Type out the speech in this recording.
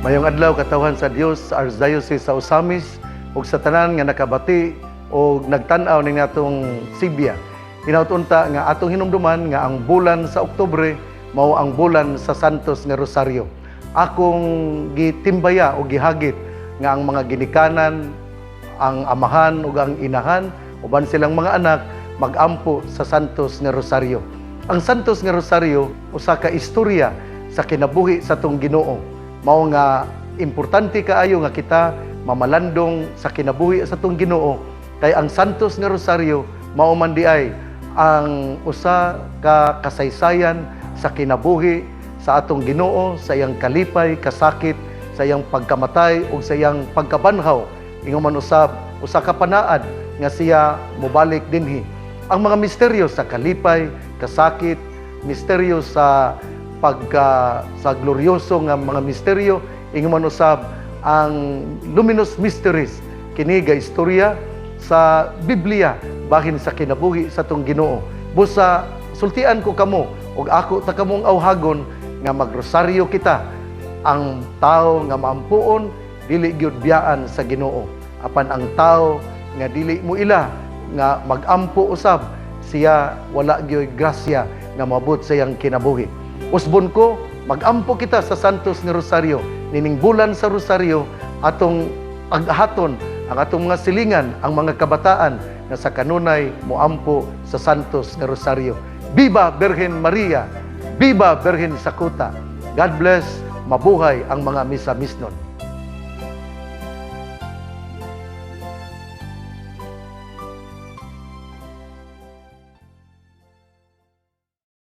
Mayong adlaw, katawhan sa Dios sa Archdiocese sa Ozamiz ug sa tanan nga nakabati o nagtan-aw ning atong Sibya. Hinaut unta nga atong hinumduman nga ang bulan sa Oktubre mao ang bulan sa Santos nga Rosario. Akong gitimbaya o gihagit nga ang mga ginikanan, ang amahan ug ang inahan uban silang mga anak magampo sa Santos nga Rosario. Ang Santos nga Rosario usa ka istorya sa kinabuhi sa atong Ginoo. Mao nga importante kaayo nga kita mamalandong sa kinabuhi sa atong Ginoo kay ang Santos nga Rosario mao man diay ang usa ka kasaysayan sa kinabuhi sa atong Ginoo, sa iyang kalipay, kasakit, sa iyang pagkamatay ug sa iyang pagkabanhaw. Ingon man usab usa ka panaad nga siya mobalik dinhi. Ang mga misteryo sa kalipay, kasakit, misteryo sa pagka sa gloryoso nga mga misteryo, ingon man usab ang luminous mysteries, kini ga istorya sa Biblia bahin sa kinabuhi sa atong Ginoo. Busa sultian ko kamo ug ako ta kamong awhagon nga magrosaryo kita. Ang tao nga maampuon dili gyud biyaan sa Ginoo, apan ang tao nga dili mo ila nga magampo usab, siya wala gyud grasya nga moabot sa iyang kinabuhi. Usbon ko, magampo kita sa Santos nga Rosario. Nining bulan sa Rosaryo, atong aghaton ang atong mga silingan, ang mga kabataan nga sa kanunay moampo sa Santos nga Rosario. Viva Birhen Maria! Viva Birhen Sakuta! God bless, mabuhay ang mga Misamisnon.